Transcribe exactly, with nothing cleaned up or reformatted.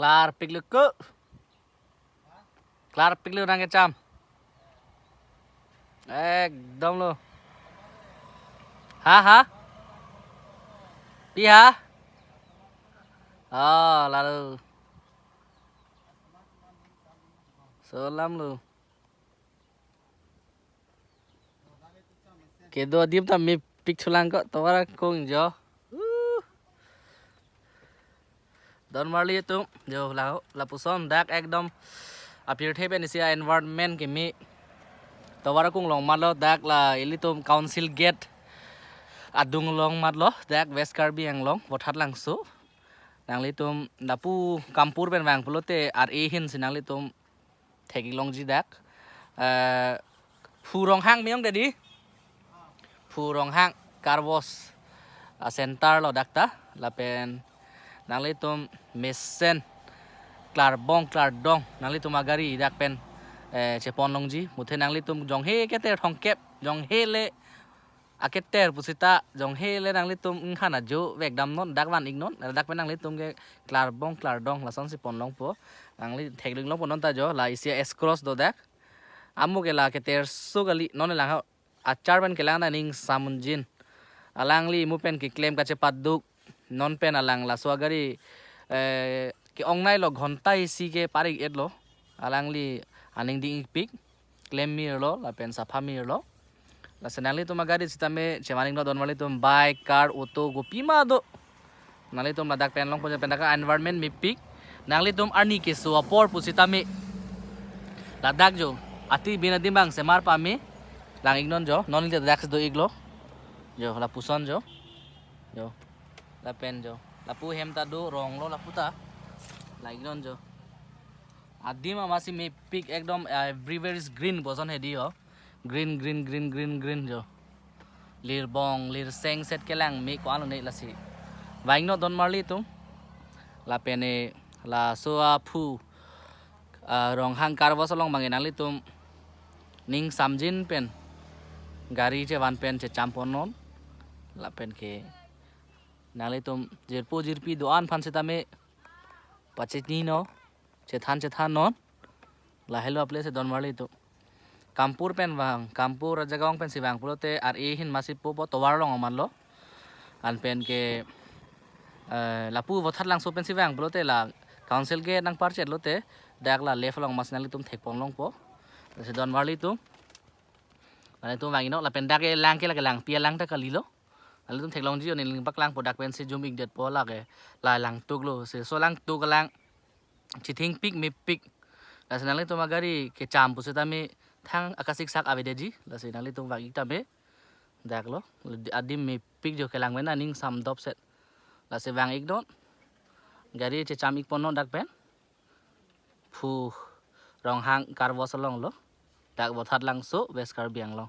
Klarpik lo ko. Klarpik lo nang kecham. Ekdom lo. Ha, ha? Pi ha? Oh, lalu. Selam lo. Kedo adim ta mepik thulang ko, tovar akung jo. Uh. Don marli atum, jo la, lapuson dak ekdom apirthe pen isi environment kimi. Tovar akung along matlo, dak la ilitum Council Gate adung along matlo, dak West Karbi Anglong, Vothatlangso. Nanglitum lapu Kampur pen vang pulote ar-e ahin si nanglitum thek-ik longji dak. Eh, Phu Ronghang miyong dedi. Phu Ronghang Car Wash a-center lo dak ta. Lapen nanglitum mesen klarbong klardong nanglitum agari dak pen, eh, chepon longji. Muthe nanglitum jonghe keter thongkep, jonghe le aketer pusita jonghe le nanglitum inghan ajo vekdamnon, dak van-iknon, dak pen nanglitum ke klarbong klardong lasonsi pon longpo. Nangli thek-ik longpo non ta jo, la isi S-Cross do dak. Amo ke la keterso kali, non lang ha achar pen kelang ta ning samunjin. Alangli mu pen keklem kachepaduk, non pen alang laso agari, eh, ke-ongnei lo, ghonta isi ke parik-et lo. Alangli aning ding-ikpik, klem mir lo, lapen sapha mir lo. Lasi nanglitum agari sitame chevan-iknon don marli atum, bike, car, auto, kopima do. Nanglitum ladak pen longpo jo, pen dak environment mepik. Nanglitum arni keso apor pusitame ladak jo, ati bin adim bang semar pame lang-iknon jo, non ladak do-ik lo. Jo, lapuson jo. Jo. Lapen jo. Lapu hem ta do rong lo lapu ta. Lang-iknon jo. Adim amatsi mepik ekdom, eh, everywhere is green puson hedi ho. Green, green, green, green, green jo. Lirbong, lirseng set kelang me ko-an lo ne lasi. Vang-iknon don marli atum. Lapen e laso aphu, ah, Ronghang Car Wash along bang nanglitum ning samjin pen gari chevan pen checham ponnon. Lapen ke nanglitum jirpo jirpi do-an aphan sitame pachininon, chethan chethannon. Lahelo a-place si don marli atum. Kampur pen vang, Kampur Rajagaon pensi vang pulote ar-e ahin amatsi pupo, tovar along amat lo. Anpen ke, eh, lapu Vothatlangso pensi vang pulote la Council Gate nangparchet lote dak la left along amatsi nanglitum thek pon longpo. Lasi don marli atum. Nanglitum vang-iknon, lapen dak ke lang ke lake langpi alang ta kalilo. Nanglitum theklongji, neli ning paklangpo, dak pensi zoom-ikdetpo lake. La langtuk lo, si laso langtuk alang chithingpik mepik. Lasi nanglitum agari kecham pusitame thang akasiksak avedetji. Lasi nanglitum vang-ik tame. Dak lo, adim mepik jo, kelang pen aning samdop set. Lasi vang-iknon. Gari checham-ik ponnon dak pen. Phu Ronghang Car Wash along lo. Dak Vothatlangso, West Karbi Anglong.